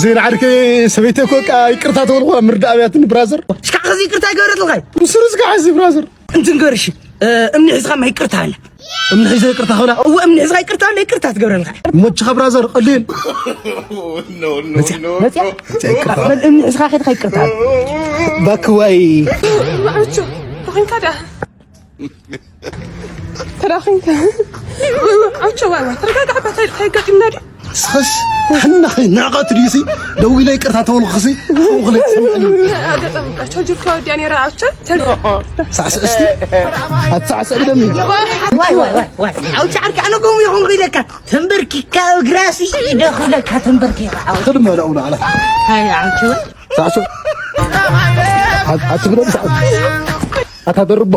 ዜና ዓርከይ፣ ሰበይተይ እኮ በቃ ይቅርታ ተበልኩ ምርዳእ ኣብያትኒ ብራዘር። ሽካዕ ከዚ ይቅርታ ይገበረትልካ እዩ። ምስሩ ዝካ ሓዚ ብራዘር። እንትን ገርሽ እምኒ ሒዝካ ማ ይቅርታ ኣለ። እምኒ ሒዘ ይቅርታ ክብላ? እወ፣ እምኒ ሒዝካ ይቅርታ ኣለ፣ ይቅርታ ትገብረልካ። ሞችኻ ብራዘር፣ ቀሊል። መጽያ፣ መጽያ። ይቅርታ። በል እምኒ ሒዝካ ከይድካ ይቅርታ ኣለ። ባክዋይ። ማዕበቾ፣ ተኾንካ ደኣ? ተዳኺምካ። ኣውቸ፣ ዋይ፣ ዋይ፣ ተረጋጋዕ፣ ባታ ኢልካ የጋጢምና ድዩ? ስኸስ፣ ሕናኺ ንዕቐት ድዩሲ? ደዊለ ይቅርታ ተበልኩኽሲ፣ ኹም ክልተ ሰምዕኒ። ኣጋጣሚ እኳ ቻርጀር ተወዲኣ ነይራ፣ ኣውቸ፣ ተል- ሳዕስዕ እስቲ። ኣትሳዕስዕ ብደሚ። ዋይ፣ ዋይ፣ ዋይ፣ ዋይ። ኣውቸ፣ ዓርኪ፣ ኣነ ጎም ይኹን ኢለካ። ተንበርኪካ እግራሲ ኢደ ክብለካ፣ ተንበርኪካ፣ ዓው። ክድመ ደኡ ንዓላ። ሃይ፣ ኣውቸ፣ ወይ። ሳዕስዕ። ኣት-፣ ኣትብለኒ ሳዕስዕ። ኣታ ደርባ።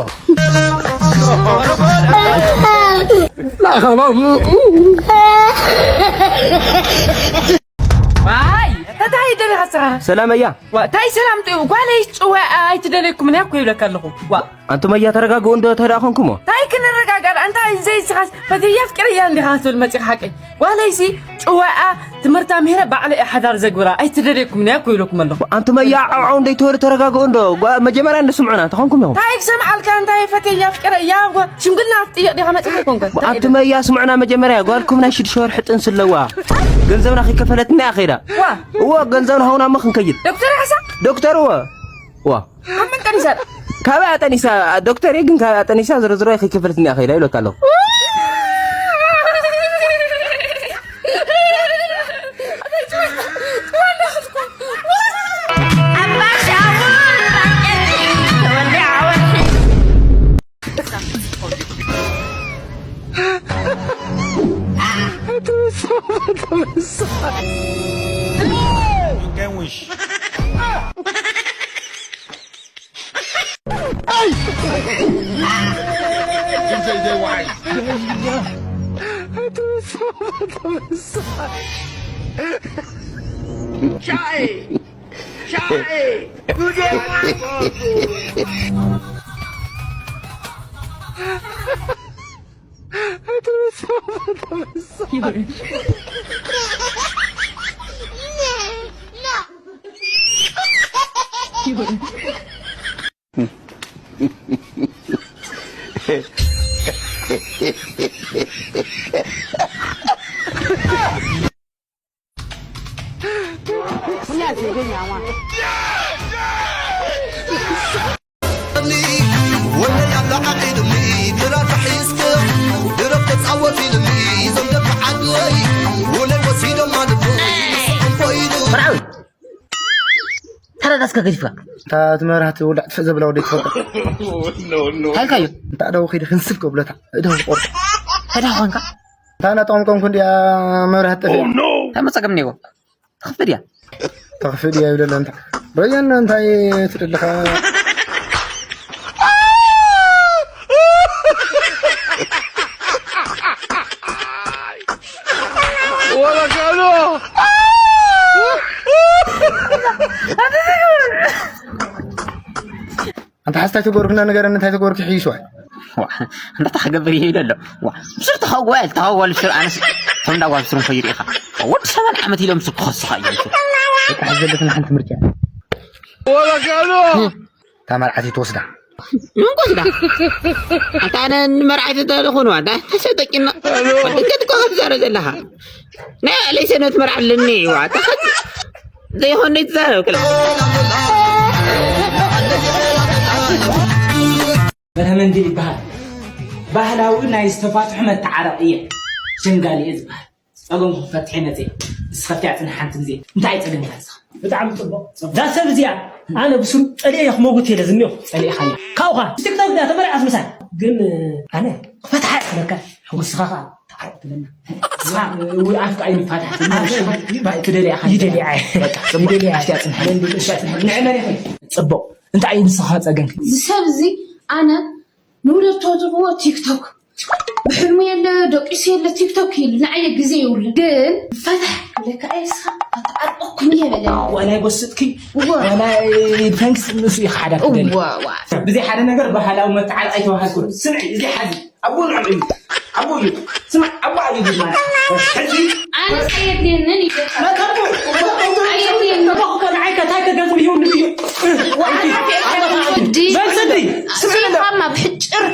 ዋይ፣ እንታይ ደሊኻ ንስኻ? ሰላም እያ። ዋ፣ እንታይ ሰላም ጥዩ? ጓለይ ጭዋ ኣይትደለይኩምን እያ እኮ ይብለካ ኣለኹ። ዋ። ኣንቱም እያ ተረጋግኡ እንዶ ተደኣ ኾንኩሞ። እንታይ ክንረጋጋእ? እንታይ ዘይስኻስ ፈትያ ኣፍቂረያ እንዲኻ ክትብል መፂኻ ሓቀይ? ጓለይሲ ጭዋኣ ትምህርታ ምሂረ ባዕለ እየ ሓዳር ዘግብራ። ኣይትደለይኩምን እያ እኮ ይብለኩም ኣለኹ። ኣንቱም እያ ዓውዓው እንደይትበሉ ተረጋግኡ እንዶ። ጓ-፣ መጀመርያ እንዶ ስምዑና፣ እንታይ ኾንኩም ኢኹም? እንታይ ክሰምዓልካ? እንታይ ፈትያ ኣፍቂረያ? ጓ-፣ ሽምግልና ክትጥይቕ ዲኻ መፂኻ ኮንካ? ኣንቱም እያ ስምዑና መጀመርያ፣ ጓልኩም ናይ ሽዱሽተ ወርሒ ጥንሲ ኣለዋ። ገንዘብና ከይከፈለትና እያ ከይዳ። ዋ። እወ፣ ገንዘብና ሃውና እሞ ክንከይድ። ዶክተር ሓሳ? ዶክተር እወ። ዋ። ካብ መን ጠኒሳ? ካበይ ኣጠኒሳ? ዶክተር እየ ግን ካበይ ኣጠኒሳ ዝርዝሮ ከይከፈለትና እያ ከይዳ ይብለካ ኣለኹ። መርዓዊ፣ ተረዳስከ ገዲፍካ። እታ እቲ መብራህቲ ውላዕ ጥፍእ ዘብላ ወደይ ትፈልጦ። ሃልካዮ። እንታ ደው ኺድ ክንስብ ከብለታ። እደው ቆርጦ። ተዳኾንካ። እንታ እናጠቐምቀምኩ እንዲያ መብራህቲ ጠፊኣ። እንታይ መጸገም እኒኦ? ተኽፍእ ድያ? ተኽፍእ ድያ ይብለላ እንታ። ረየና እንታይ ትደልኻ? ኣንታ ሓስታይ ተጎርክና ንገረኒ፣ እንታይ ተጎርኪ? ሕይሽ ዋይ። ዋ፣ እንታይ ክገብር እየ ኢለ ኣሎ። ዋ፣ ምስር ተኸዋ ኢል፣ ተኸዋ ኢል ምስር ኣነስ ከም እንዳ ጓል ምስር እንኮ ይርኢኻ። ወዲ ሰማንያ ዓመት ኢሎም ምስር ክኸስኻ እዮም ምስር። በቃ፣ ዘለትና ሓንቲ ምርጫ። እታ መርዓቲ ትወስዳ። ምን ቆስዳ? ኣንታ ኣነ ንመርዓቲ ተልኾን ዋ፣ ዳ ተሰጠቂና። ወዲ ከትቆ ዘረ ዘለኻ። ናይ ዕለይ ሰነት መርዓ ኣለኒ፣ ዋ፣ ተኸ-፣ ዘይኾን ዘይትዛረብ ክላ። መተመንግል ይበሃል። ባህላዊ ናይ ዝተፋትሑ መተዓረቒ እየ። ሸምጋሊ እየ ዝበሃል። ጸገምኩም ክፈትሕ እየ መጽየ። ንስኻ ኣብቲኣ ጽንሕ ሓንቲ ግዜ። እንታይ እዩ ጸገምካ ንስኻ? ብጣዕሚ ጽቡቕ። እዛ ሰብ እዚኣ ኣነ ብስሩ ጸሊኤ እየ ክመውት እየ ዝኒኦ። ጸሊእኻያ። ካብኡ ኸኣ ቲክቶክ ድያ ተመርዓስ ምሳይ። ግን ኣነ ክፈትሓ እየ ክብለካ። ንስኻ ኸኣ ተዓረቕ ትብለና። ንስኻ እውን ኣፍቃ እዩ ንፋታሕ ትብለና። ትደልያ እየ። በቃ፣ ጽቡቕ። ይደልያ እየ። ኣብቲኣ ጽንሕ። መን ብልሻ ጽንሕ። ንዕመን ይኹን። ጽቡቕ። እንታይ እዩ ንስኻ ጸገምካ? እዚ ሰብ እዚ ኣነ ንውለድ ተውትኽዎ ቲክቶክ ብሕልሙ የለ ደቂሱ የለ ቲክቶክ ኢሉ ንዓየ ግዜ የብሉን። ግን ፈታሕ ክብለካ እየ እስኻ ኣተዓርቆኩም እየ በለ። ዋላ ይጎስጥኪ፣ እዋ። ዋላ ይድፈንክስ ንሱ እዩ ሓዳር ክደሊ። እዋ፣ እዋ። ብዘይ ሓደ ነገር ባህላዊ መተዓል ኣይተባሃልኩን። ስምዒ፣ እዚ ሓዚ ኣቦ ንዕኡ እዩ። ኣቦ እዩ። ስማዕ፣ ኣቦ እዩ ድማ። ሕዚ ኣነ ኣየድልየንን ይገርካ። መከርኩ፣ እዋ።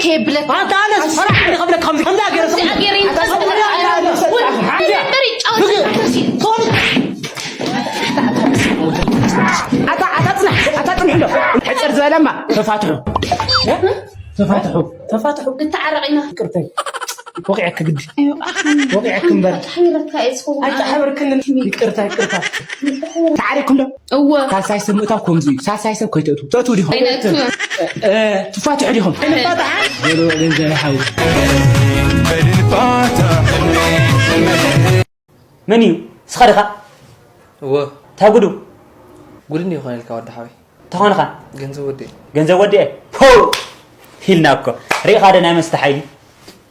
የብለካ። ኣታ ኣነስ ፈራሕ እንዲ ኸብለካ ከምዚ፣ ከምዚ ኣገይረ እዚኣ ገይረ ኣታ ይንቀሳቐስ። ኣታ ኣታ ኣታ ወዲ ኣታ ኣታ እምበር ይጫወት። እታ ኣታ ኣታ ጽናሕ፣ ኣታ ጽንሕ እንዶ። ሕጽር ዝበለማ ተፋትሑ። ተፋትሑ። ተፋትሑ። ንተዓረቕ ኢና። ይቅርተይ። ወቂዐክ ግዲ። ወቂዐክ እምበር። ተሓቢረካ እየ ዝኸውን። ኣይተሓበርክንን። ይቅርታ፣ ይቅርታ። ተዓሪኩም ዶ? እወ። ሳልሳይ ሰብ ምእታው ከምዚ እዩ። ሳልሳይ ሰብ ከይተእትዉ። ተእትዉ ዲኹም? ኣይነእትውን። እ፣ እ፣ ትፋትሑ ዲኹም? ኣይንፋታሕ። በሉ፣ በሉ፣ እንጀራ ሓዊ። መን እዩ? ንስኻ ዲኻ? እወ። እንታይ ጉዱ? ጉድ እንዲዩ ይኾነልካ ወዲ ሓወይ። እንታይ ኾንካ? ገንዘብ ወዲኤ። ገንዘብ ወዲኤ? ፖው! ኢልና እኮ። ርኢኻ ዶ ናይ መስተ ሓይሊ?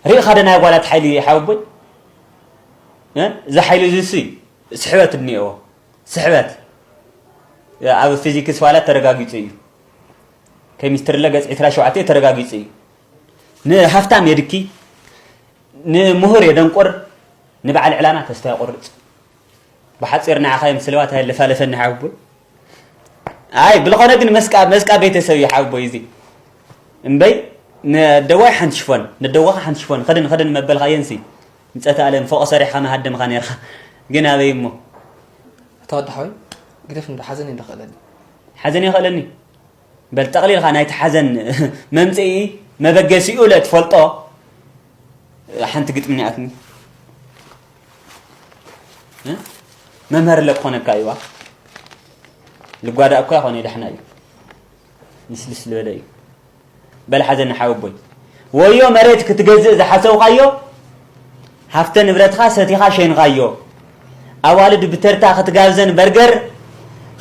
ርኢኻ ዶ ናይ ጓላት ሓይሊ ሓወቦይ? እ? እዚ ሓይሊ እዚ ሲ ስሕበት እኒኤዎ። ስሕበት። ኣብ ፊዚክስ ዋላ ተረጋጊጹ እዩ። ኬሚስትሪ ለ ገጽ ዕስራን ሸውዓተን ተረጋጊጹ እዩ። ንሃፍታም የድኪ፣ ንምሁር የደንቁር፣ ንበዓል ዕላማ ተስፋ የቑርጽ። ብሓጺር ንዓኻ እዮም ስልዋት ኣየለፋለፈኒ ሓወቦይ። ኣይ፣ ብልኾነ ግን መስቃ፣ መስቃ ቤተሰብ እዩ ሓወቦይ እዚ። እምበይ፣ ነደዋይ ሓንቲ ሽፎን፣ ነደዋኻ ሓንቲ ሽፎን፣ ኸድን፣ ኸድን መበልኻየንሲ። ምጸተ ኣለም፣ ፎቕ ሰሪሕኻ መሃደምኻ ነርካ። ግን ኣበይ እሞ? ኣታ ወዲ ሓወይ፣ ግደፍ እንዶ ሓዘን እዩ ደኸእለኒ። ሓዘን የኸእለኒ? በል ጠቕሊልካ ናይቲ ሓዘን መምጽኢ መበገሲኡ ለትፈልጦ ሓንቲ ግጥሚ እኒኣትኒ። እ? መምህር ለክኾነካ እዩዋ። ልጓዳእ እኳ ይኾነ ደሕና እዩ። ልስልስ ዝበለ እዩ። በል ሓዘኒ ሓወቦይ። ወዮ መሬት ክትገዝእ ዝሓሰብኻዮ፣ ሃፍተ ንብረትኻ ሰቲኻ ሸይንኻዮ። ኣዋልድ ብተርታ ክትጋብዘን በርገር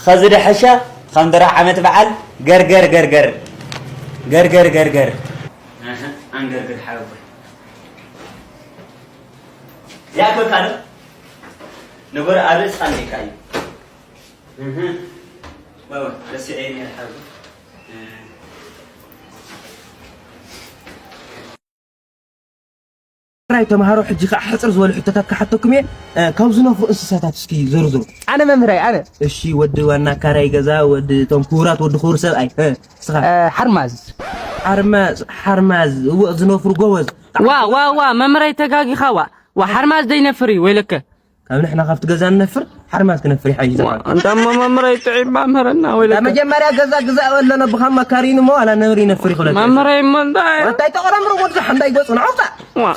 ኸዝደሐሸ ኸም ድራሕ ዓመት በዓል ገርገር ገርገር። ገርገር ገርገር። ኣንገርግር ሓወቦይ። ይኣክለካ ዶ? ነገሩ ኣብ ርእስኻ ኣልዒልካ እዩ። እህ። ባባ፣ ረሲዐ ነይረ ሓወቦይ። እ። ሕራይ ተምሃሮ፣ ሕጂ ኸኣ ሕጽር ዝበሉ ሕቶታት ክሓተኩም እየ። እ፣ ካብ ዝነፍሩ እንስሳታት እስኪ ዘርዝሩ። ኣነ መምህራይ፣ ኣነ። እሺ፣ ወዲ ዋና ካራይ ገዛ፣ ወዲ እቶም ክቡራት፣ ወዲ ክቡር ሰብኣይ። እ፣ ንስኻ? እ፣ ሓርማዝ። ሓርማዝ፣ ሓርማዝ፣ እወ፣ ዝነፍሩ ጎበዝ። ዋ፣ ዋ፣ ዋ፣ መምህራይ ተጋጊኻ፣ ዋ። ዋ፣ ሓርማዝ ዘይነፍር እዩ፣ ወይለከ። ካብ ንሕና ካብቲ ገዛ ንነፍር፣ ሓርማዝ ክነፍር ይሓይሽ ዋ፣ ዝብል። ኣንታ እሞ መምህራይ ጥዑይ እባ ምህረና፣ ወይለከ። መጀመርያ ገዛ ግዛእ በለና፣ ብኻም መካሪን እሞ ዋላ ነብሪ ይነፍር ይኽእለካ። መምህራይ እሞ እንታይ? እንታይ ተቕረምሩ ወዲ ሓንዳይ ገጹ ንዓውታ። ዋ።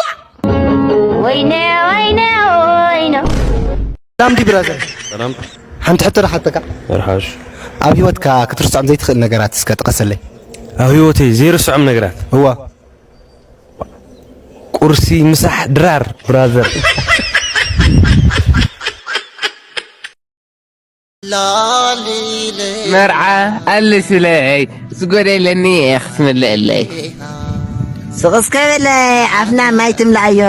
ወይነ፣ ወይነ፣ ወይነ። ሰላም ዲ ብራዘር። ሰላም። ሓንቲ ሕቶ ዶ ሓተካ? መርሓባ። ኣብ ህይወትካ ክትርስዖም ዘይትኽእል ነገራት እስከ ጥቀሰለይ። ኣብ ህይወተይ ዘይርስዖም ነገራት? እዋ። ቁርሲ፣ ምሳሕ፣ ድራር ብራዘር። መርዓ ኣልስለይ፣ ዝጎደለኒ ክትምልእለይ። ስቕ እስከ በለ፣ ኣፍና ማይ ትምልኣዮ፣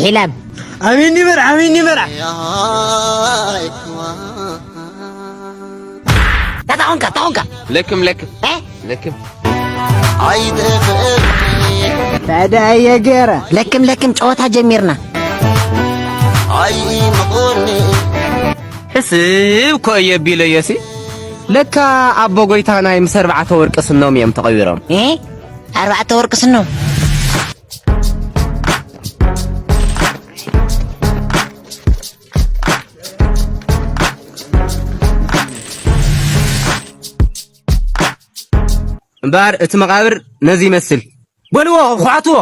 ሒላብ። ኣሜን ይበል፣ ኣሜን ይበል። ታታ ኾንካ፣ ታታ ኾንካ። ለክም፣ ለክም። እ? ለክም። ኣይትኽእል። ታዲያ እየ ገይረ። ለክም፣ ለክም፣ ጨወታ ጀሚርና። ኣይምቑኒ። ሕስብ እኮ እየ ቢለዮሲ። ለካ ኣቦ ጎይታናይ ምስ ኣርባዕተ ወርቂ ስኖም እዮም ተቐቢሮም። እ? ኣርባዕተ ወርቂ ስኖም? እምበኣር እቲ መቓብር ነዚ ይመስል። በልዎ፣ ኳዕትዎ።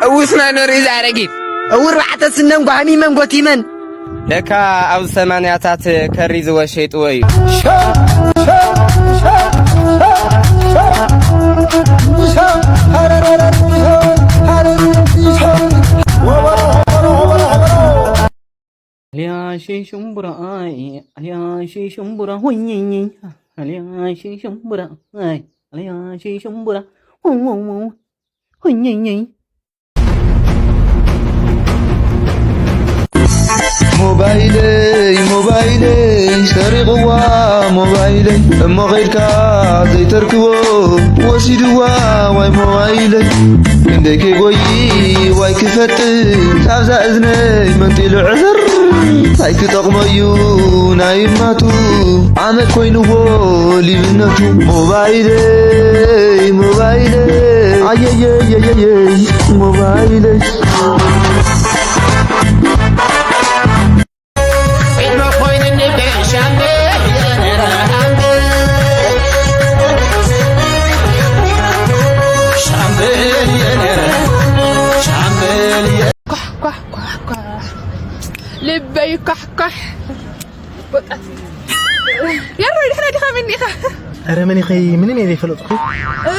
እውስ መን ርእዩ ኣረጊት? እውር ባዕተ ስነን ጓህሚመን ጎቲመን። ለካ ኣብ ሰማንያታት ከሪ ዝወሸይጥዎ እዩ። ኣልያሺ ሽምቡራ ኣይ፣ ኣልያሺ ሽምቡራ፣ ሁኝኝኝ፣ ኣልያሺ ሽምቡራ ኣይ፣ ኣልያሺ ሽምቡራ፣ ወው፣ ወው፣ ወው፣ ሁኝኝኝ። ሞባይለይ ሞባይለይ ሰሪቕዋ ሞባይለይ እሞ ኸይድካ ዘይተርክቦ ወሲድዋ ዋይ ሞባይለይ ክንደይ ከይጎይ ዋይ ክፈጥን ካብዛ እዝነይ መንጢሉ ዕዝር እንታይ ክጠቕሞ እዩ ናይ እናቱ ዓመት ኮይንዎ ሊብነቱ ሞባይለይ ሞባይለይ ኣየየየየየ ሞባይለይ ኳሕ ኳሕ ኳሕ ኳሕ ልበይ ኳሕ ኳሕ ወጣት ያሮ ድሕና ዲኻ መን ኢኻ? ኧረ መን ኢኺ? ምንም እየ ዘይፈለጥኩ። እ፣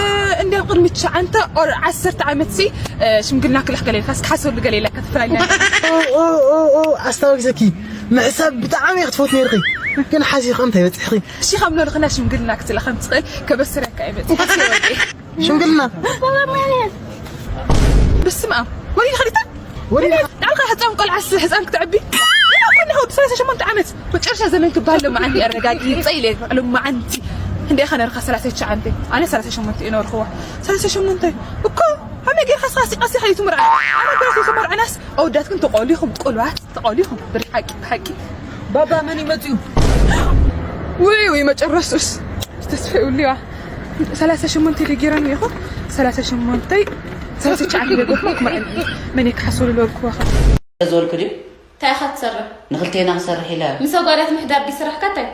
እንዲያው ቅድሚ ትሽዓንተ ኦር ዓሰርተ ዓመት ሲ፣ እ፣ ሽምግልና ክልሕ ገለ ኢልካ እስኪ ሓሰሉ ገለ ኢልካ ትፈላለ። ኦ፣ ኦ፣ ኦ፣ ኦ፣ ኣስታወግዘኪ። ምሕሳብ ብጣዕሚ እየ ክትፈት ነርኺ። ግን ሓዚ ኸም እንታይ በጽሕኺ? እሺ፣ ከም ኖርኽና ሽምግልና ክትልኸም ትኽእል ከበስረካ እየ መጽእ። ሽምግልና? በስመ ኣብ። ወሊድ ኸሊታ? ወሊድ ዳልካ ህፃን ቆልዓ ስ-፣ ህፃን ክትዕቢ? ኢና ኮና ወዲ ሰላሳ ሸሞንተ ዓመት። መጨረሻ ዘመን ክበሃል ሎመዓንቲ ኣረጋጊጸ ኢለ። ሎመዓንቲ። እንደ ኢኻ ነርካ ሰላሳ ትሽዓተ? ኣነ ሰላሳ ሸሞንተ እየ ነበርክዋ። ሰላሳ ሸሞንተ እኮ። ከመይ ጌርካ ስኻ ሲቃ ሲኻ ይትምርዓ? ኣነ ጓል ከይተመርዓናስ ኣወዳት ግን ተቆሊኹም፣ ቆልባት ተቆሊኹም። ብሓቂ፣ ብሓቂ። ባባ መን ይመጽኡ? ውይ፣ ውይ፣ መጨረስቱስ። ተስፋ ይውልዋ። ሰላሳ ሸሞንተ ኢለ ጌረ እኒኤኹ። ሰላሳ ሸሞንተ፣ ሰላሳ ትሽዓተ ኢለ ጌርኩ። መን እዩ ክሓስበሉ ዝበልኩዋ ኸ? ዝበልኩ ድዩ? እንታይ ኢኻ ትሰርሕ? ንኽልቴና ክሰርሕ ኢለ። ምስ ኣጓላት ምሕዳር ድዩ ስራሕካ? እንታይ?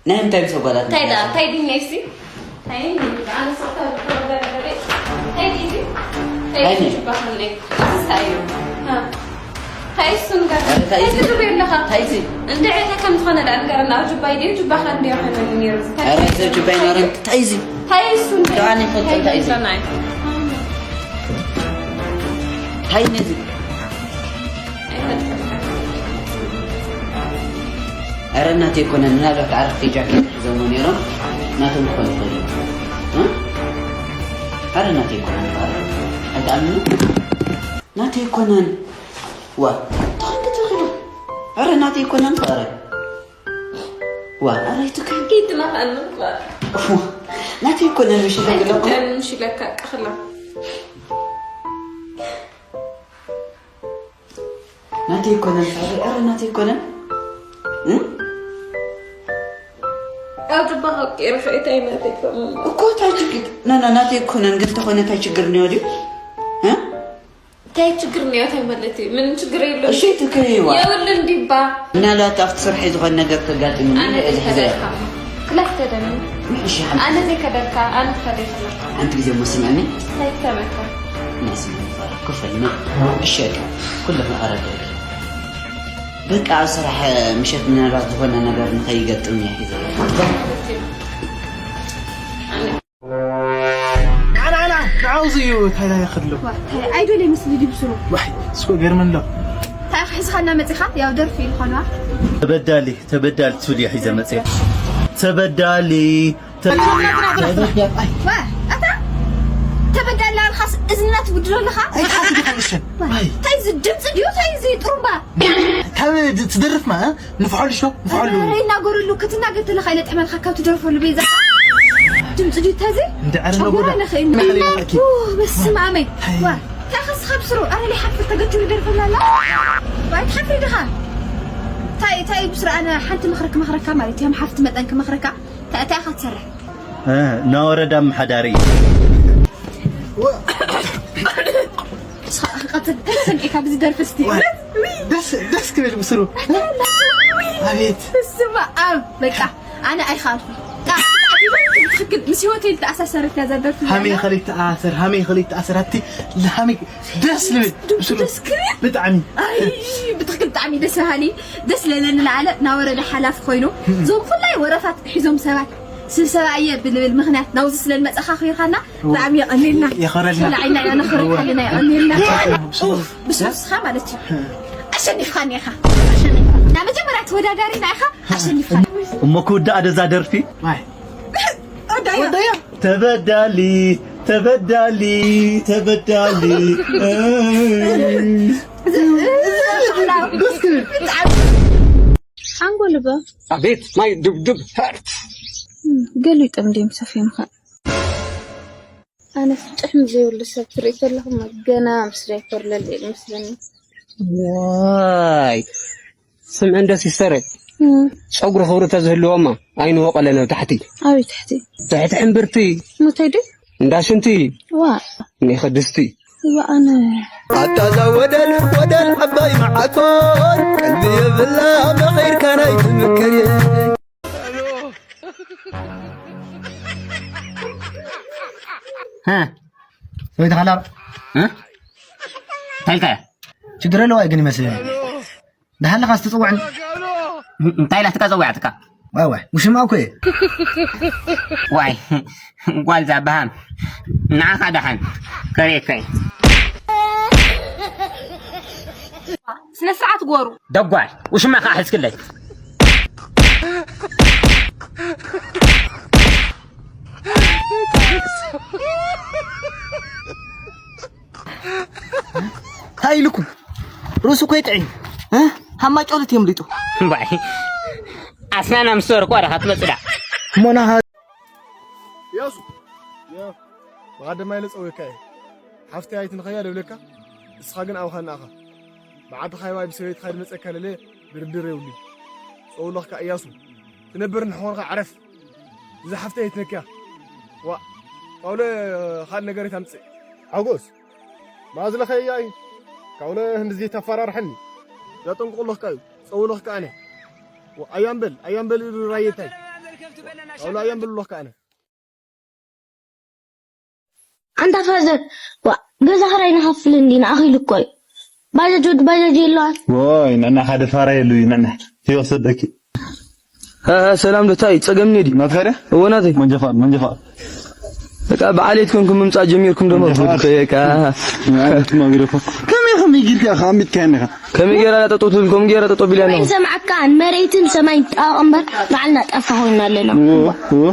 ናይ ምንታይ ምስ ኣጓላት እንታይ ደኣ? ምሕዳር? እንታይ ድዩ ነይሲ? እንታይ እዩ? ኣነ ስርታ ብተወዳደሪ? እንታይ ድዩ? እንታይ እንታይ ድዩ? ጅባኽን ነይ? እንታይ እዩ? ሃ? እንታይ እሱ ንገር? እንታይ እዩ? እንታይ ትብል ኣለኻ? እንታይ እዩ? እንድዒ እንታይ ከም ዝኾነ ደኣ ንገረና። ኣብ ጁባይ ድዩ? ጁባኻ እንድዩ ኮይኑ ነይሩ። እንታይ ኧረ እዩ? ሰብ ጁባይ ኖረን። እንታይ እዩ? እንታይ እሱ እንድዒ? ደኣ እኔ ፈልጦ እንታይ እዩ? እንታይ እዩ? እንታይ ነዚ? ኣይፈልጥን። ኧረ እናተይ ኣይኮነን፣ ምናልባት ዓረኽቲ ጃኬት ሒዞሞ ነይሮም፣ ናቶም ክኾኑ ይኽእሉ እዮም። እ? ኧረ እናተይ ኣይኮነን፣ ፋረ። ኣይትኣምኑ? ናተይ ኣይኮነን። ዋ፣ እንታይ ተረኺቡ? ኧረ ናተይ ኣይኮነን፣ ፋረ። ዋ፣ ኧረ ኣይትከ-፣ ጌጥና ከኣ እንምጣ። ዋ፣ ናተይ ኣይኮነን፣ ምሽ ኢለ ገለኹ። ኣይትከን፣ ምሽ ኢለካ፣ ቀኽላ። ናተይ ኣይኮነን፣ ፋረ። ኧረ ናተይ ኣይኮነን። እ? ኣብ ጁባኻ ቀይርካ እንታይ ናተይ ኣይኮነን? እኮ እንታይ ችግር? ና፣ ና፣ ናተይ ኣይኮነን፣ ግን እንተኾይኑ እንታይ ችግር እኒኦ ድዩ? እ? እንታይ ችግር እኒኦ? እንታይ ማለት እዩ? ምንም ችግር የለውም። እሺ፣ ትክክል እዩ። የብሉን ዲባ። ምናልባት ኣብቲ ስርሐይ ዝኾነ ነገር ተጋጢሙኒ ኣነ እዚ ሒዘ ዘይከደልካ። ክላስ ተደኒ። እሺ፣ ሓንቲ ኣነ ዘይከደልካ፣ ኣነ ክኸደ ይኽእለካ። ሓንቲ ግዜ እሞ ስምዕኒ። እንታይ ተበልካ? ናይ ስምዕኒ ፋራ፣ ክፈልና። እሺ፣ በቃ። ኩሉ ክቐረብ በቃ። በቃ፣ ኣብ ስራሕ ምሸት ምናልባት ዝኾነ ነገር ንኸይገጥም እየ ሒዘ። ንዓ፣ ንዓ፣ ንዓ፣ ንዓ፣ ኣብዚ እዩ፣ እንታይ ላይ ይኸድሉ? ዋ፣ እንታይ ኣይዶል ይመስል ድዩ ብስሩ? ዋይ፣ እስኮ ገርመን ኣሎ። እንታይ ሒዝኻና መጺኻ? ያው ደርፊ ኢልኾና። ተበዳሊ፣ ተበዳሊ ትብል እየ ሒዘ መጺአ። ተበዳሊ፣ ተ-፣ ተበዳ-፣ ዋ፣ ኣታ ተበዳሊ ኣልኻስ እዝንና ትጉድሎ ኣለኻ? ኣይ፣ ሓንቲ ዲኻ ንእሽተን? ዋ፣ ኣይ። እንታይ እዚ ድምፂ ድዩ? እንታይ እዚ ጥሩምባ? ካብ ድ-፣ ትደርፍ ማ፣ እ? ንፍሖሉ ሾ፣ ንፍሖሉ። ኧረ፣ ይናገረሉ፣ ክትናገር ተለኻ ኢለ ጥዕመልካ ካብ ትደርፈሉ ቤዛ። ድምፂ ድዩ ተዚ? እንደ ዐረ ጨጎራ ነጎዳ። ነኸ እዩ። ነኸ እዩ። ኡ፣ በስመ ኣመይ። ሃይ። ዋ፣ እንታይ ኸስ ካብ ስሩ? ኣረ፣ ለይ ሓፍር ተገቹ ይደርፈላ ኣላ። ዋይ፣ ሓፍሪ ድኻ? ታይ፣ ታይ ብስሩ ኣነ ሓንቲ ምኽሪ ክመኽረካ ማለት እዩ። ከም ሓፍቲ መጠን ክመኽረካ። ታይ፣ ታይ ኸ ትሰርሕ? እ፣ ናወረዳ ኣመሓዳሪ። ዋ። ቀጽል፣ ቀጽል፣ ኢካ ብዚ ደርፊ እስቲ። ዋይ፣ ደስ፣ ደስ ክብል ብስሩ። ኣቤት። ስማ፣ ኣብ፣ በቃ፣ ኣነ ኣይኸኣልኩ። ጣ-፣ ብትኽክል ምስ ህይወተይ ዝተኣሳሰረት እያ እዛ ደርፊ ሃመይ እዚኣ። ኸሊት ተኣሰር፣ ሃመይ ኸሊት ተኣሰር። ኣቲ፣ ሃመይ ደስ ልብል ድምፁ ብስሩ። ደስ ክብል። ብጣዕሚ። ኣይ፣ ብትኽክል ብጣዕሚ ደስ በሃሊ። ደስ ለለኒ ለዓለ ናወረዳ ሓላፊ ኮይኑ፣ እዞም ፍላይ ወረፋት ሒዞም ሰባት ስብሰባ እየ ብልብል ምኽንያት ናውዚ ስለ ዝመጻኻ ኣኽቢርካና እወ። ብጣዕሚ የቐንየልና። የኽብረልና። ሸላዒና ኢና ነኽብረካ እወ። ኣለና፣ የቐንየልና። እወ። ኡፍ፣ ብስብስኻ ማለት እዩ። ኣሸኒፍካኒ ኢኻ። ኣሸኒፍካ። ናይ መጀመርያ ተወዳዳሪና ኢኻ፣ ኣሸኒፍካኒ። እሞ ክውዳእ ዶ እዛ ደርፊ? ማይ። ወዳያ። ወዳያ። ተበዳሊ፣ ተበዳሊ፣ ተበዳሊ። ሓንጎል እባ ኣቤት ማይ ዱብዱብ ሃርት። ገሊጦም ድዮም ሰፊምካ? ኣነ ፍጥሕም ዘይብሉ ሰብ ትርኢ ከለኹ ገና ምስ ዳይፐር ለለ ይመስለኒ። ዋይ ስምዒ እንዶ ሲስተረ፣ ጸጉሪ ክብሪ ተዝህልዎማ ኣይንወቀለ ናብ ታሕቲ። ኣበይ ታሕቲ? ትሕቲ ሕምብርቲ። እንታይ ድዩ? እንዳ ሽንቲ። ዋ። እኔ ክድስቲ። ዋ ኣነ። ኣታ እዛ ወደል ወደል ዓባይ መዓኮር ቀልቢ የብላ መኺርካ ናይ ትምክር። ሀ፣ ሰበይቲ ካላ እ? እንታይ ኢልካያ? ችግር የለዋ ግን ይመስለኒ። ደሓን ኣለኻ? ዝተጸውዐኒ እንታይ ኢላትካ ጸዊዓትካ? ዋይ ዋይ፣ ውሽማ እኮ እየ። ዋይ፣ ጓል ዛባሃም። ንዓኻ ደሓን ከርእየካ እየ። ስነ ስርዓት ጎሩ። ደጓል፣ ውሽማ ከዓ ሕዝክለይ። እንታይ ኢልኩም? ርእሱ እኮ ይጥዒ። እ? ሃማ ጨውልት የምልጡ። እምባይ። ኣስናና ምስ ወርቁ ወረኻ ትመጽእ ዳ? እሞ ናሃ- ያሱ። ያ። ብቐደማይ ኢለ ጸዊዕካ እየ። ሓፍተይ ኣይትንኸያ ደብለካ። እስኻ ግን ኣብኻ እናኣኻ። ብዓድኻ ይባይ ብሰበይትኻ ድመጸካ ለለ ድርድር የብሉን። ጸውለኽካ እያሱ። ትነብር እንሕኾንካ ዕረፍ። እዛ ሓፍተይ ኣይትነክያ። ዋ፣ ቃውለ ካልእ ነገር ኣይታምጽእ። ሓጎስ፣ ማዝለኸያ እዩ። ቃውለ ህንድዚ ተፈራርሐኒ። ያጠንቁለኽካ እዩ። ጸውለኽካ ኣነ። ዋ፣ ኣያምበል፣ ኣያምበል ኢሉ ራየታይ። ቃውለ ኣያምበል ኣለኽካ ኣነ። ኣንታ ፋዘር፣ ዋ፣ ገዛ ክራይ ንኸፍል እንዲና፣ ኣኺሉ እኮ እዩ። ባጃጅ ወዲ ባጃጅ የለዋን። ወይ፣ ንዕና ሓደ ፋራ የሉ እዩ፣ ንዕና። ይወሰደኪ። እ፣ ሰላም ዶ፣ ታይ ጸገም ነዲ? ናትካ ድያ? እወ፣ ናተይ። መንጃ ፍቓድ፣ መንጃ ፍቓድ። በቃ፣ በዓል የት ኮንኩም ምምጻእ ጀሚርኩም ደሞ? መንጃ ፍቓድ። በቃ። ንዓይ ትማግረ እኮ። ከመይ፣ ከመይ ጌርካ ኢኻ ኣሚትካያ ኔኻ? ከመይ ጌራ ጠጠው ትብል? ከምኡ ጌራ ጠጠው ቢላ ኔኻ። ሰማዕካ፣ መሬትን ሰማይን ጣቕ እምበር፣ ባዕልና ጠፋ ኮይና ኣለና። እወ፣ እወ።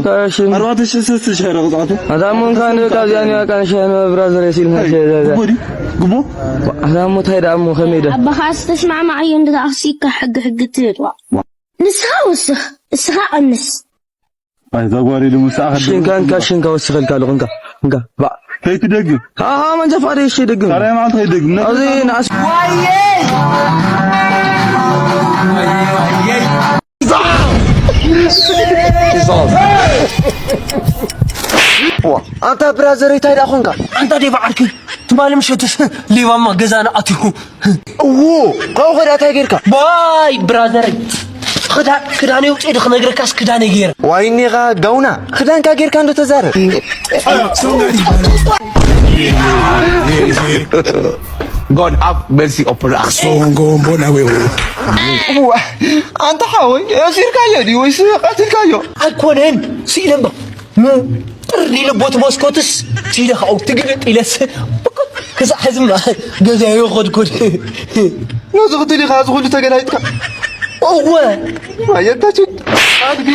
ካሽን። ኣርባዕተ ሽሕ ሰለስተ ሽሕ ዶ ቅጽዓቱ? ኣታ እሞ እንኳን በቃ እዚኣ እኒኣ ቃንሻ ነው ብራዘር ሲል ነው። ጉቦ ድዩ? ጉቦ? ኣታ እሞ እንታይ ደኣ እሞ ከመይ ዶ? ኣባኻ ዝተስማዕማዓዮ እንድኣ ኣኽሲካ ሕጊ ሕጊ ትብል። ንስኻ ወስኽ፣ እስኻ ቀንስ። ኣይ፣ እዛ ጓል ኢሉ ምሳኣ ከድርስ ሽንካ፣ እንካ፣ ሽንካ ወስኸልካ ኣለኹ፣ እንካ፣ እንካ፣ ባ። ከይትደግም። ሃ፣ ሃ፣ መንጃ ፍቓድ እሺ፣ ይደግም። ካልኣይ መዓልቲ ከይትደግም። ኣብዚ ንኣስ- ዋ፣ ኣንታ ብራዘር፣ እንታይ ደኣ ኾንካ? ኣንታ ዴቭ ዓርኪ፣ ትማሊ ምሸትስ ሌባማ ገዛና ኣትዩ። እዎ፣ ካብኡ ኸዳ እንታይ ጌርካ? ዋይ ብራዘረይ፣ ክዳ-፣ ክዳነይ ውፅእ ዶ ክነግረካስ ክዳነይ ገይረ። ዋይ እኒኻ ጋውና፣ ክዳንካ ጌርካ እንዶ ተዛረብ። God have mercy upon us. እዋ፣ ኣንታ ሓወይ፣ ኣሲርካዮ ድዩ ወይስ ቀቲልካዮ? ኣይኮነን፣ ስኢለ እምበር። ጥር ኢለ ቦቲ መስኮትስ፣ ስኢለ ካብኡ ትግልጥ ኢለስ፣ ክሳዕ ሕዚ እማ ገዛየ ይኸድኩን። ነዚ ክትል ኢኻ፣ እዚ ኩሉ ተገላይጥካ? እወ። ኣየታችን ኣድጊ።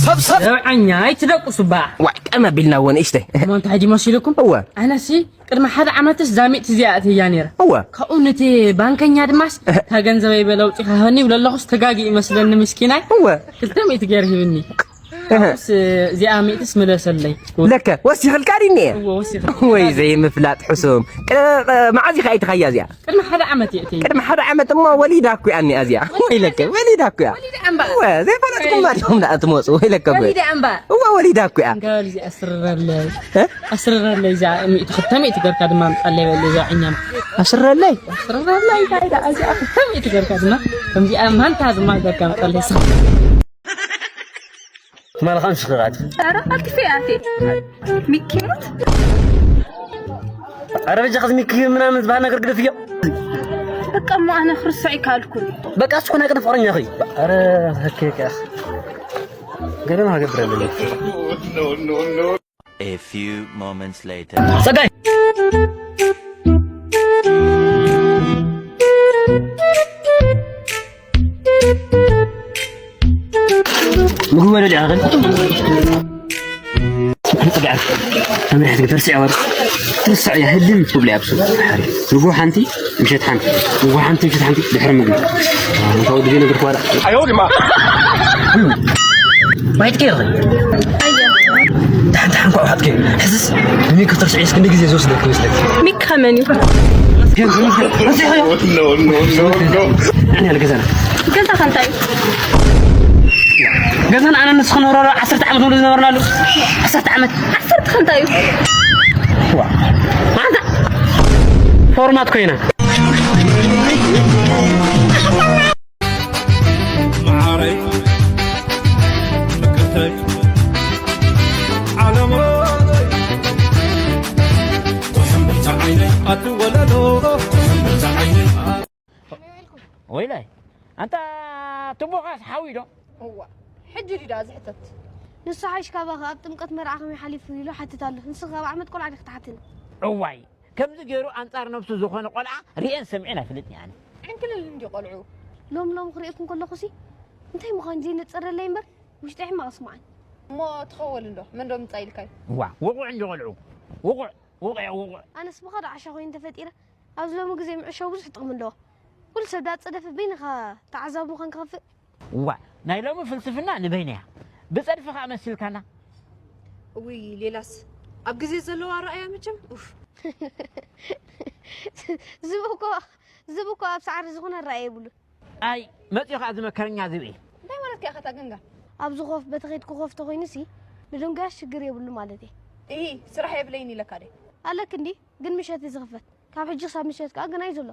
ሰብ ሰብ። ዘብዓኛ ኣይትደቁሱ ባ። ዋይ፣ ቀመ ቢልና እወ ንእሽተይ። እሞ እንታይ ድዩ መሲልኩም? እወ። ኣነሲ ቅድሚ ሓደ ዓመትስ ዛሚት እዚኣ እትያ ነይራ። እወ። ካብኡ ነቲ ባንከኛ ድማስ፣ "እህ። እታ ገንዘበይ በለ ኣውጺኻ ሃኒ" ይብሎ ኣለኹስ ተጋጊ ይመስለኒ ምስኪናይ። እወ። ክልተ ሚእቲ ገይሩ ሂብኒ። እህ። እስ እዚኣ ሚእትስ ምለሰለይ። ለከ፣ ወሲኽልካ ድኒ? እወ፣ ወሲኽልካ። ወይ ዘይምፍላጥ ሕሱም። ቅ-፣ ቅ-፣ መዓዝ ኢኻ ኣይትኻያ እዚኣ? ቅድሚ ሓደ ዓመት እየ እተይ። ቅድሚ ሓደ ዓመት እሞ ወሊዳ እኮ እያ እኒኣ እዚኣ። ወይለከ፣ ወሊዳ እኮ እያ። ወሊዳ እምባ። እወ፣ ዘይፈለጥኩም እወ። ማለትኩም ደኣ ትመጹ። ወይለከ፣ እወ። ወሊዳ እምባ። እወ፣ ወሊዳ እኮ እያ። እንካ በል እዚኣ ኣስርረለይ። እ? ኣስርረለይ እዚኣ ሚእቲ፣ ክልተ ሚእቲ ገርካ ድማ ምጻለይ በል እዛ ዕኛም። ኣስርረለይ? ኣስርረለይ፣ እንታይ ደኣ እዚኣ ክልተ ሚእቲ ገርካ ድማ፣ ከምዚኣ ማንታ ድማ ገርካ ምጻለይ። ትማሊ ኸም ሽኽራት። ኧረ፣ ኣልኪፈ ኣቴ። ሚኪ ሞት። ኧረ፣ በጃ ኸዚ ሚኪ ምናምን ዝበሃል ነገር ግደፍዮ። በቃ፣ እሞ ኣነ ክርስዕ ይካልኩ። በቃ፣ እሱ ኾና ቅድም ፍቕረኛ ኸይ። ኧረ፣ ኦኬ፣ ኦኬ። ገለ ነው ገብረ ለኝ። A few moments later. ጸጋይ! ምግቢ በለ ዲኻ ግን? ጸጋ፣ መምርሒ ትግበር ስዕ ወር ትርስዕ እያ ህድም ትብሉ እያ ብሱ ሓሪ ንግሆ ሓንቲ ምሸት ሓንቲ ንግሆ ሓንቲ ምሸት ሓንቲ ድሕሪ ምግቢ እንታ ወዲ ዘይነገርኩ ዋላ ኣይወድማ ማየት ከይረ ሓንቲ ሓንኳ ውሓት ከይ ሕስስ ሚክ ክትርስዕ እስክ ንግዜ ዝወስደክ ይመስለክ ሚካ መን እዩ ገዛና ገዛና ኣነ ንስኽ ንረሮ ዓሰርተ ዓመት ሙሉ ዝነበርናሉ ዓሰርተ ዓመት ዓሰርተ እንታይ እዩ ኣንታ ፎርማት ኮይና መዓረይ ፍቅርተይ ዓለመይ ቁሕምብታ ዓይነይ ኣትወለዶ ቁሕምብታ ዓይነይ ወይላይ ኣንታ ትቦኻስ ሓዊ ዶ እዋ ሕጂ ድዩ ደኣ ዝሕተት ንሱ ሓይሽ ካባኺ ኣብ ጥምቀት መርዓ ከመይ ሓሊፉ ኢሉ ሓትት ኣሎ ንስኺ ካብ ዓመት ቆልዓ ዲኺ ትሓትኒ እዋይ ከምዚ ገይሩ ኣንጻር ነብሱ ዝኾነ ቆልዓ ርእየን ሰሚዐን ኣይፈልጥን እየ ኣነ ዕንክልል እንዲ ቆልዑ ሎም ሎም ክርእየኩም ከለኹሲ እንታይ ምዃን ዘይነጸረለይ እምበር ውሽጢ ሕማቕ ስምዓን እሞ ትኸወል እንዶ መን ዶ ምጻእ ኢልካዩ እዋ ውቑዕ እንዲ ቆልዑ ውቑዕ ውቑዕ ውቑዕ ኣነስ ብኸዶ ዓሻ ኮይኑ ተፈጢረ ኣብዚ ሎሚ ግዜ ምዕሻው ብዙሕ ጥቕሚ ኣለዎ። ኩሉ ሰብ ዳጸደፈ በይንኻ ተዓዛቢ ምዃን ክኸፍእ። እዋ ናይ ሎሚ ፍልስፍና ንበይነያ ብጸድፊ ከኣ መሲልካና። እውይ ሌላስ ኣብ ግዜ ዘለዋ ኣረኣእያ መቸም ኡፍ። ዝብኢ እኮ ዝብኢ እኮ ኣብ ሰዓሪ ዝኾነ ኣረኣእያ የብሉን። ኣይ መጺኡ ከኣ ዝመከረኛ ዝብኢ። እንታይ ማለትካ ኢኻ እታ ገንጋ? ኣብዚ ኮፍ በቲ ኸይድኩ ኮፍ ተኾይኑሲ ንደንጉያስ ሽግር የብሉ ማለት እየ። እሂ ስራሕ የብለይን ኢለካ ድየ? ኣለክ እንዲ ግን ምሸት እዩ ዝኽፈት። ካብ ሕጂ ክሳብ ምሸት ከኣ ግና እዩ ዘሎ።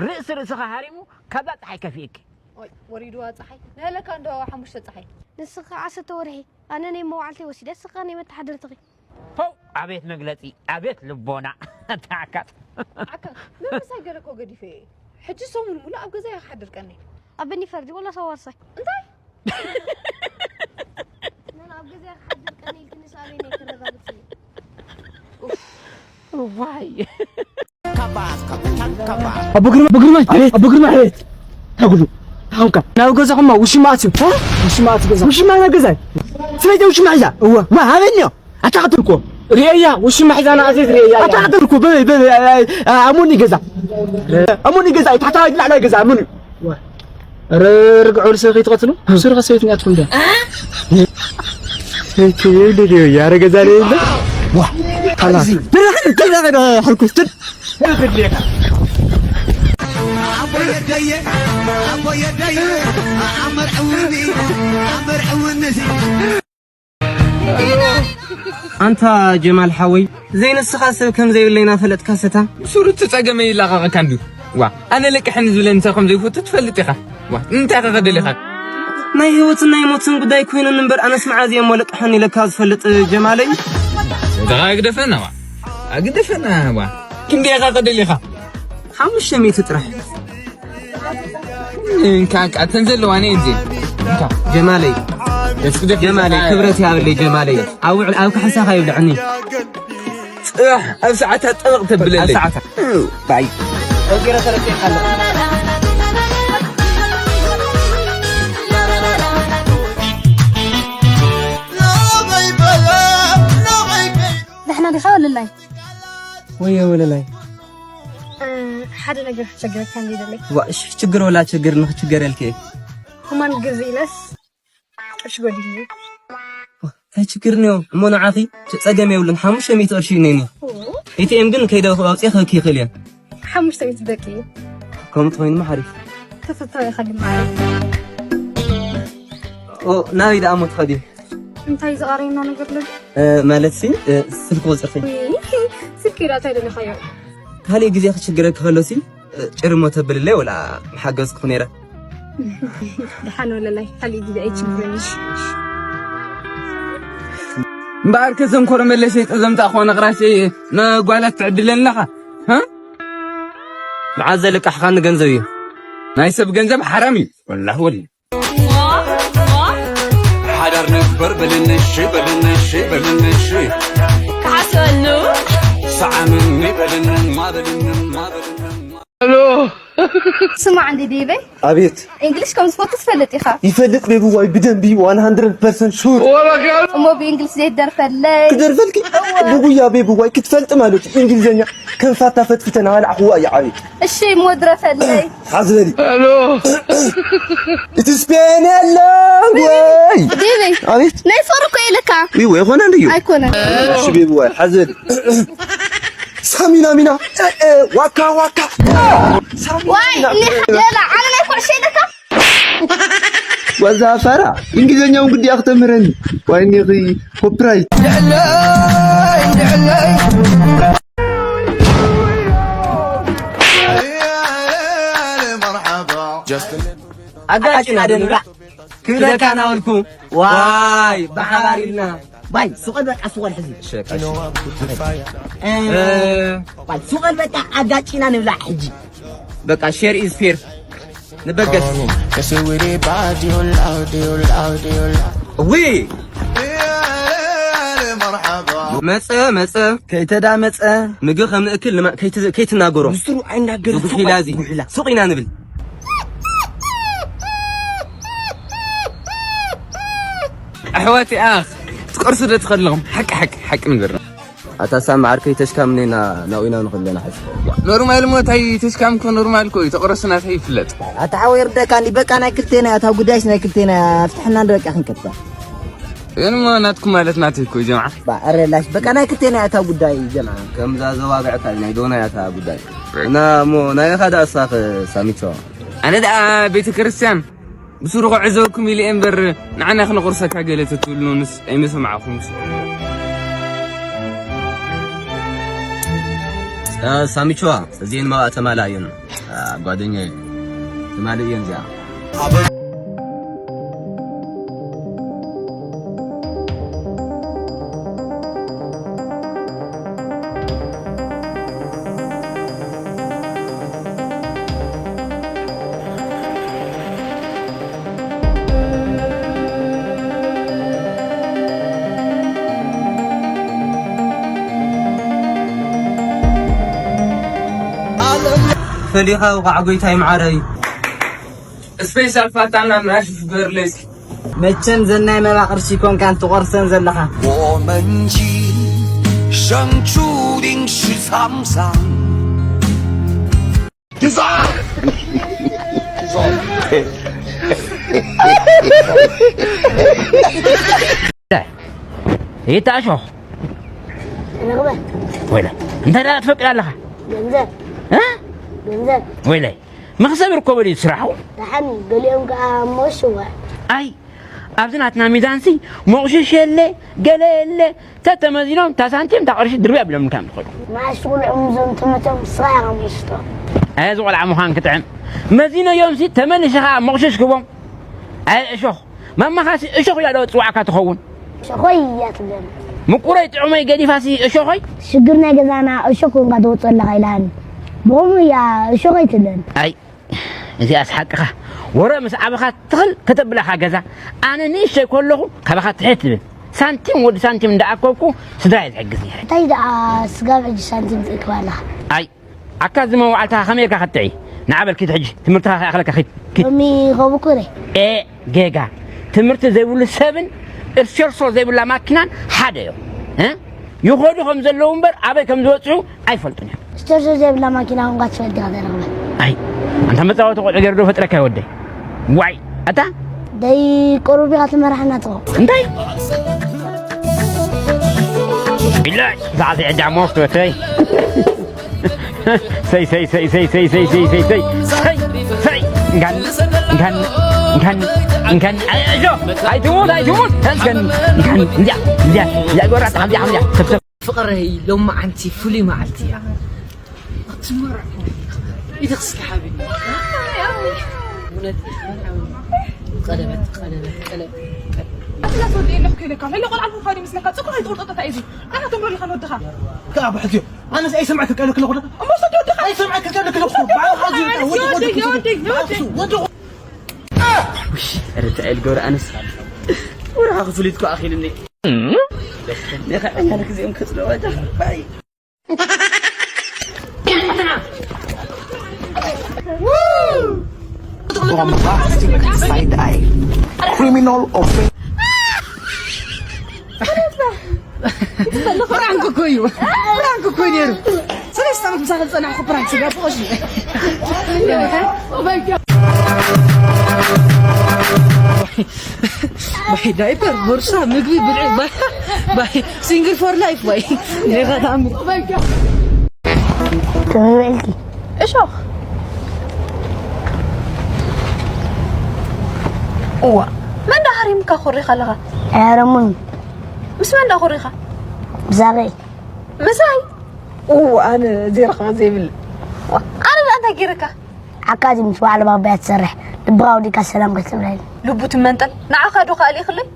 ርእሲ ርእስኻ ሃሪሙ ካብዛ ጸሓይ ከፊእኪ። ኦይ ወሪድዋ ጸሓይ። ነለካ እንዶ ሓሙሽተ ጸሓይ። ንስኻ ዓሰርተ ወርሒ ኣነ ናይ መዋዕልተይ ወሲደ ንስኻ ናይ መተሓደርትኺ። ፖው ኣቤት መግለጺ ኣቤት ልቦና። ተዓካት። ዓካ መምሳይ ገለ እኮ ገዲፈ እየ። ሕጂ ሰሙን ሙሉእ ኣብ ገዛይ ክሓድር ቀንየ። ኣበኒ ፈርዲ ወላ ሰዋርሳይ። እንታይ? መን ኣብ ገዛይ ክሓድር ቀንየ ኢልክኒ ሳበይ ናይ ክረጋግጽ እየ። ዋይ ኣቦ ግርማ ኣቦ ግርማ ኣቤት ኣቦ ግርማ ኣቤት ታጉሉ ታውካ ናብ ገዛኹማ ውሽማ ኣትዩ ውሽማ ኣትዩ ገዛ ውሽማ ናብ ገዛይ ስለዚ ውሽማ ሒዛ እወ ዋ ሃበኒ ኣታ ቀትልኮ ርእያ ውሽማ ሒዛ ንኣዘዝ ርእያ ኣታ ቀትልኮ በበይ በበይ ኣሙኒ ገዛ ኣሙኒ ገዛ ታሕታ ላዕላይ ገዛ ኣሙኒ ርግዑ ልሰ ከይትቐትሉ ስርኸ ሰበይት እኒኣትኩም ዶ ያረ ገዛ ለየለ ሓልኩስ ትድ ኣንታ ጀማል ሓወይ ዘይንስኻ ሰብ ከም ዘይብለይ ናፈለጥካ ሰታ ሱር እቲ ጸገመይ ይላቐቐካ እንድዩ ዋ ኣነ ለቅሐኒ ዝብለኒ ሰብ ከም ዘይፈቱ ትፈልጥ ኢኻ ዋ እንታይ ኢኻ ከደሊኻ ናይ ህይወትን ናይ ሞትን ጉዳይ ኮይኑኒ እምበር ኣነስ መዓዝ እየ እሞ ለቅሐኒ ኢለካ ዝፈልጥ ጀማለይ ደኻ ግደፈና ዋ ግደፈና ዋ ክንደይ ኢኻ ከደሊኻ ሓሙሽተ ሚእቲ ጥራሕ እንካ እንካ እተን ዘለዋኒ እንጂ እንካ ጀማለይ ደስ ግደፍ ጀማለይ ክብረት ያብለይ ጀማለይ ኣብ ውዕል ኣብ ካሕሳኻ ይብልዕኒ ጽባሕ ኣብ ሰዓታ ጠበቕ ተብለለይ ኣብ ሰዓታ ባይ ወጊረ ተለቂኻ ኣለኹ ደሕና ዲኻ ወለላይ ወየ ወለላይ ሓደ ነገር ክቸግረካ እንዲ ዘለይ ዋ እሺ ችግር ወላ ችግር ንክችገረልኪ እየ ሁማን ግዝ ኢለስ ቅርሺ ጎዲልኒ እንታይ ችግር እኒኦ እሞ ንዓኺ ጸገም የብሉን ሓሙሽተ ሚእቲ ቅርሺ እዩ ነኒ ኤቲኤም ግን ከይደ ኣውፅኤ ክህኪ ይኽእል እየ ሓሙሽተ ሚእቲ በቂ እዩ ከምኡ ተኾይኑማ ሓሪፍ ተፈታዊ ኢኻ ግን ናበይ ደኣ እሞ ትኸዲ እንታይ ዝቐረየና ነገር ኣሎ ማለት ሲ ስልኪ ቁፅርኺ ስልኪ ዳ እንታይ ደለኻዮ ካሊእ ግዜ ክችግረኪ ከሎ ሲ ጭርሞ ተብልለይ ወላ ምሓገዝኩ ነይረ ድሓን ወለላይ ካሊእ ግዜ ኣይችግረን እምበኣር ከዘንኮረ መለሸይ ጠዘምታ ኮነ ቕራሸይ ነጓላት ትዕድለን ኣለኻ መዓዝ ዘልቃሕኻኒ ገንዘብ እዩ ናይ ሰብ ገንዘብ ሓራም እዩ ወላህ ወላ ሓዳር ንግበር በልንሽ በልንሽ በልንሽ ክሓስበሉ ሰዓምኒ በልንማ በልንማ በልንማ ሄሎ ስማዕ እንዲ ዴቨይ፣ ኣቤት። እንግሊሽ ከም ዝፈቱ ትፈልጥ ኢኻ። ይፈልጥ ቤብዋይ ብደንቢ one hundred percent sure። እሞ ብእንግሊሽ ዘይትደርፈለይ? ክደርፈልኪ? ብጉያ ቤብዋይ ክትፈልጥ ማለት እዩ። እንግሊዝኛ ከም ፋታ ፈትፊተ ናበላዕኽዋ እየ ዓብየ። እሺ እሞ ድረፈለይ። ሓዝ በሊ። እቲ ስፔን የለን ወይ? ዴቨይ፣ ኣቤት። ናይ ፍቕሪ እኮ እዩ ለካ። ይወ ይኾነ እንድዩ። ኣይኮነን። እሺ ቤብዋይ ሓዝ በሊ። ሳሚና ሚና ዋካ ዋካ ዋይ እኒ ገላ ኣነ ናይ ኩዕሾ ለካ። ዋዛ ፋራ እንግሊዝኛውን ግዲያ ክተምህረኒ ዋይ እኒኺ ኮፒራይት ኣጋጭና ደንብራ ክብለካ ናበልኩ ዋይ ብሓባር ኢልና ባይ ሱቐል በቃ ሱቐል ሕዚ ሱቐል በቃ ኣጋጭና ንብላ ሕጂ በቃ share is fair ንበገስ ዊ መፀ መፀ ከይተዳ መፀ ምግቢ ከም ንእክል ከይትናገሮ ምስሩ ኣይናገር ጉሒላ እዚ ሱቕ ኢና ንብል ኣሕዋት ኣኽ ትቀርሱ ዶ ትኸለኹም ሓቂ ሓቂ ሓቂ ንገርና ኣታ ሳሚ ዓርከይ ተሽካምኒ ኢና ናብኡ ኢና ንኸድ ኣለና ሕጂ። ኖርማል እሞ እንታይ ተሽካም እኮ ኖርማል እኮ እዩ ተቕረሱ ናተይ ይፍለጥ። ኣታ ሓወይ ይርደካ እንዲ በቃ ናይ ክልቴና እያ እታ ጉዳይስ ናይ ክልቴና እያ ኣፍትሐና እንዲ በቃ ክንከታ። ግን እሞ ናትኩም ማለት ናተይ እኮ እዩ ጀምዓ። ባ ኣረ ላሽ በቃ ናይ ክልቴና እያ እታ ጉዳይ ጀምዓ። ከምዛ ዘዋግዐካ እዩ ናይ ዶና እያ እታ ጉዳይ። እና እሞ ናይ ኢኻ ደኣ እሳኸ ሳሚቾ። ኣነ ደኣ ቤተ ክርስቲያን ብስሩ ክዕዘብኩም ኢለ እየ እምበር ንዓና ክነቑርሰካ ገለ ተትብሉንስ ኣይምሰማዕኹምስ። ሳሚችዋ እዚኤን መባእ ተማላእ እየን ጓደኛየ ተማልእ እየን እዚኣ ፈሊኻ ውቓዕ ጎይታይ መዓረይ። ስፔሻል ፋታና ምናሽፍ ገርለስ መቸም ዘናይ መባቕርሲ ኮንካን ትቖርሰን ዘለኻ። 我们今生注定是沧桑。ይታሾ ወይለ እንታይ ደኣ ትፈቅድ ኣለኻ? ወይለ መኽሰብ ይርከበሉ እዩ ስራሑ። ደሓን ገሊኦም ከዓ ሞሽዋ። ኣይ ኣብዚ ናትና ሚዛንሲ ሞቕሽሽ የለ ገለ የለ ተተመዚኖም እታ ሳንቲም እታ ቅርሺ ድርብያ ቢሎም ምካም ትኸዱ። ንኣሽቱ ቁልዑ ምዞም ትምቶም ስኻ ኢኻ ሞሽቶ። ኣየ እዚ ቆልዓ ምዃን ክጥዕም መዚነዮምሲ ተመሊሰ ከዓ ሞቕሽሽ ክቦም። ኣየ እሾኽ ማማኻሲ እሾኽ እያ ዶ ትፅዋዕካ ትኸውን? እሾኾይ እያ ትብለኒ። ምቁረይ ጥዑመይ ገዲፋሲ እሾኾይ። ሽግር ናይ ገዛና እሾኽ ኮንካ ተወፅኦ ኣለኻ ኢላኒ። ብኸምኡ እያ እሾኾይ ትብለኒ። ኣይ እዚኣስ ሓቅኻ። ወረ ምስ ዓበኻ ትኽል ከተብለኻ ገዛ ኣነ ንእሽተይ ከለኹ ካባኻ ትሕት ትብል ሳንቲም ወዲ ሳንቲም እንዳኣከብኩ ስድራይ ዝሕግዝ ነይረ። እንታይ ደኣ ስጋብ ሕጂ ሳንቲም ትእክብ ኣለኻ? ኣይ ኣካ እዚ መዋዕልታ ከመይ ኢልካ ክትጥዒ? ንዓ በል ኪድ ሕጂ ትምህርትኻ ከይኣኽለካ ኪድ ኪድ። ሎሚ ከብኩረ። ኤ ጌጋ ትምህርቲ ዘይብሉ ሰብን እርሸርሶ ዘይብላ ማኪናን ሓደ እዮም። እ? ይኸዱ ከም ዘለዉ እምበር ኣበይ ከም ዝበፅሑ ኣይፈልጡን እዮም። ስተርሶ ዘይብላ ማኪና ኮንካ ትፈልጥ ኢኻ ተረኽበ። ኣይ ኣንታ መፃወቲ ቆልዑ ገይሩ ዶ ፈጥረካ ይወደይ? ዋይ ኣታ ደይ ቆሩብ ኢኻ ትመራሕና ትኾ። እንታይ? ኢለ ዛዕዚ ዕዳ ሞፍት ወተይ ሰይ ሰይ ሰይ ሰይ ሰይ ሰይ ሰይ ሰይ ሰይ ሰይ ሰይ እንካን እንካን እንካን እንካን እንካን ኣጆ ኣይትሙት ኣይትሙት እንካን እንካን እንዲያ እንዲያ እንዲያ ጎራ እንዲያ እንዲያ ሰብሰብ ፍቕረይ ሎማዓንቲ ፍሉይ መዓልቲ እያ ክትመርዖ ኢድኽስ ተሓቢኒ እውነት ቀለበት ቀለበት ቀለበት ኣንተ ላትወደይ ኣለኹ ከይለካ ሄሎ ቆልዓ ኣለኹ ካዲ ምስለካ ጽቡቕ ኣይትቕርጦ እንታይ እዩ ኣና ተምሮ ኣለኻ ንወድኻ ከኣ ብሕትዮ ኣነስ ኣይሰምዐካ ከለክ ለኹ እሞ ሰዲ ወድኻ ኣይሰምዐካ ከለክ ለኹ ባዕልኻ ዝወድኻ ወድኻ ወድኻ ወድኻ ርትዐ ልገብረ ኣነስ ወርሓ ክፍሊት እኮ ኣኺልኒ ነኸ ዕላል ግዜኦም ከጽልኦ ጃፋይ Bombastic side eye. Criminal offense. ፕራንክ እኮ እዩ። ፕራንክ እኮ እዩ ነይሩ። ሰለስተ ዓመት ምሳኻ ዝጸናሕኩ ፕራንክ ስጋ ፍቕሽ። ባይ ዳይፐር፣ ቦርሳ፣ ምግቢ፣ ብልዒ፣ ባይ፣ ባይ፣ ሲንግል ፎር ላይፍ፣ ባይ። ሌላ ተኣምር። ከመይ ውዒልኪ? እሾኽ። እዋ፣ መን ዳ ሃሪምካ ኮሪኻ ኣለኻ? ኣያረሙን ምስ መን ዳ ኮሪኻ? ብዛቀይ ምሳይ? እዋ፣ ኣነ ዘይረኽቦ ዘይብለ። ዋ፣ ኣነ ዳ እንታይ ገይረካ? ዓካቲ ምስ በዓል ባባያ ትሰርሕ ልብኻ ወዲካ ሰላም ከይትብለኒ። ልቡ ትመንጠል። ንዓኻ ዶ ካልእ ይኽለይ?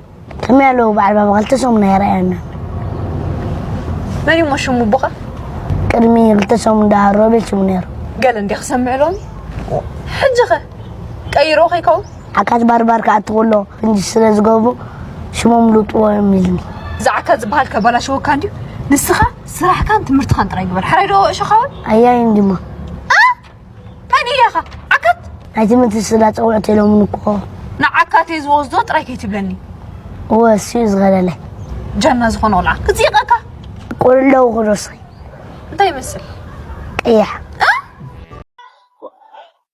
ከመይ ኣለዉ በዓል ባባ ክልተ ሰሙን ኣይረኣየና። መን እዩ ሽሙ ኣቦኻ? ቅድሚ ክልተ ሰሙን ደኣ ሮቤል ሽሙ ነይሩ። ገለ እንዲያ ክሰምዕ ሎሚ። ሕጂ ኸ ቀይሮ ከይከውን? ዓካት ባርባር ክኣቱ ከሎ ክንዲ ስለ ዝገብሩ ሽሞም ልውጥዎ እዮም ኢልኒ። እዚ ዓካት ዝበሃል ከባላሸወካ እንድዩ። ንስኻ ስራሕካን ትምህርትኻን ጥራይ ግበር። ሕራይ ዶ እሾኻውን? ኣያይ እንዲሞ መን እያኻ? ዓካት? ናይ ትምህርቲ ስላ ጸውዕት ኢሎምን እኮ። ንዓካተይ ዝወስዶ ጥራይ ከይትብለኒ። እወ እሱ እዩ ዝኸለለይ። ጃና ዝኾነ ቆልዓ ክጽይቐካ። ቁልለው ክዶስኺ እንታይ ይመስል? ቀያሕ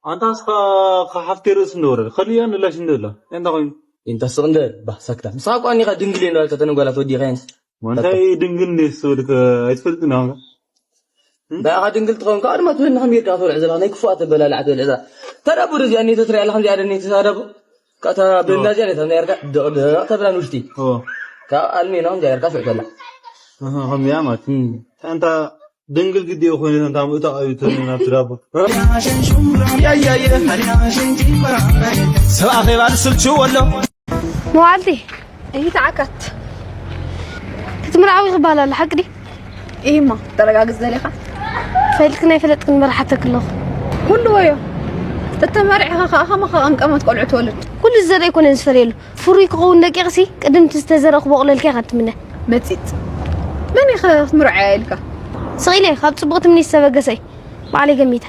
ኣንታ እስኻ ከሓፍቴ ርእሲ እንደወረደ ከልያ ንላሽ እንደላ እንታይ ኮይኑ እንተ ስቕ እንደ ባህ ሰክታ ምሳኻ እኮ ኣኒኻ ድንግል እየ እንዳበልካ ተነጓላት ወዲኻ የንስ እንታይ ድንግል እንደ ዝሰወድከ ኣይትፈልጥን ኣሁን ባኻ ድንግል ትኸውን ከዓ ድማ ትብለኒ ከም ጌርካ ትበልዕ ዘለኻ ናይ ክፉኣ ተበላልዓ ትበልዕ እዛ ተዳቡ ዶ እዚኣ እኔቶ ትሪኣ ኣላ ከምዚኣ ዶ እኔቶ ተዳቡ ከታ ብእንዳ እዚኣ እኔታ ናይ ርካ ደቕደቕ ተብላ ንውሽጢ ካብ ኣልሜና ከምዚኣ ርካ ስዕተላ ከምዚኣ ማለት ኣንታ ድንግል ግዲ ኮይኑ እንታ ምእታ እዩ ተና ትዳቡ ሰብ ኣኼባ ዝስልችው ኣሎ መዋዕልቲ ይተዓካት ክትምርዓዊ ክበሃል ኣሎ ሓቂ ድዩ? ኢማ ተረጋግጽ ደሊኻ ፈልጥክን ኣይፈለጥክን መርሓተክ ኣለኹ። ኩሉ ወዮ እተመርዒኻ ከዓ ከማኻ ቀምቀማት ቆልዑ ትወልድ። ኩሉ ዝዘርእ ኣይኮነን ዝፈርየሉ ፍሩይ ክኸውን ደቂቕሲ ቅድም እቲ ዝተዘርአ ክቦቕለልካ ኢኻ ትምነ። መጺጽ መን ኢኸ ክትምርዓያ ኢልካ? ስቕ ኢለ ካብ ጽቡቕ ትምኒት ዝተበገሰ እዩ ባዕለይ ገሚተ።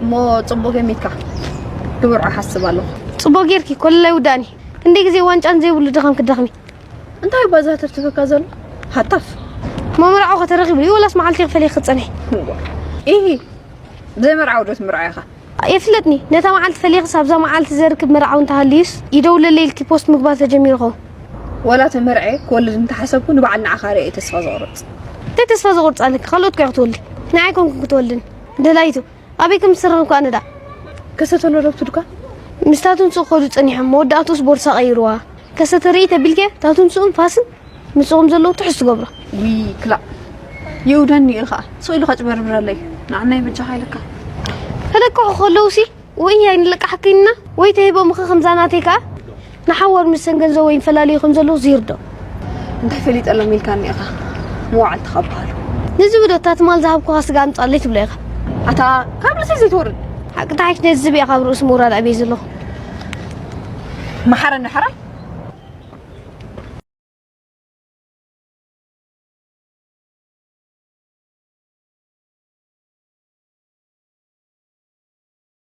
እሞ ጽቡቕ ገሚትካ ክምርዖ ሓስብ ኣለኹ። ጽቡቕ ጌርኪ ኮለል ኣይውዳእን እዩ። ክንደይ ግዜ ዋንጫን ዘይብሉ ድኻም ክትደኽሚ። እንታይ እባ ዘህተፍትፈካ ዘሎ ሃታፍ? መምርዓው ከተረኺቡ ድዩ ወላስ መዓልቲ ክፈልየ ክጸንሕ? ኢሂ ዘይመርዓው ዶ ትምርዓው ኢኻ? የፍለጥኒ ነታ መዓልቲ ፈሊኽስ ኣብዛ መዓልቲ ዘርክብ መርዓው እንተሃልዩስ ይደውለለይ ኢልኪ ፖስት ምግባር ተጀሚሩ ኸውን። ዋላ ተመርዐ ክወልድ እንተሓሰብኩ ንበዓል ንዓኻ ርእየ ተስፋ ዘቑርጽ። እንታይ ተስፋ ዘቑርጽ ኣለኪ ካልኦት ኮ ክትወልዲ ንዓይ ኮንኩ ክትወልድን ደላይቱ ኣበይ ከም ዝስራን እኳ ኣነ ደኣ ከሰተሎ ዶ ኣብቲ ዱካን? ምስ ታቱን ሱቕ ከዱ ጸኒሖም መወዳእትኡስ ቦርሳ ቀይርዋ ከሰተ ርእይ ተቢልኪ ታቱን ሱቕን ፋስን ምስኦም ዘለዉ ትሕዝ ትገብሮ ዊ ክላእ የውደኒ ኢሉ ከዓ ስቕ ኢሉ ከጭበርብረለይ ንዓናይ በጃኻ ኢለካ ከለቅሑ ከለውሲ ወይ ኣይንለቃሓክንና ወይ ተሂቦምኺ ከምዛ ናተይ ከዓ ንሓዋሩ ንሰን ገንዘብ ወይም ፈላልዩ ከም ዘለዉ ዝይርድኦም እንታይ ፈሊጠሎም ኢልካኒ ኢኻ መዋዕልቲ ካብ በሃሉ ነዚ ብዶ እታ ትማል ዝሃብኩኻ ስጋ ኣምጻለይ ትብሎ ኢኻ ኣታ ካብ ርእሲ ዘይትወርድ ሓቂ ተሓሽ ነዚ ዝብኢ ካብ ርእሱ ምውራድ ኣብየ ዘለኹ መሓረኒ ሕራይ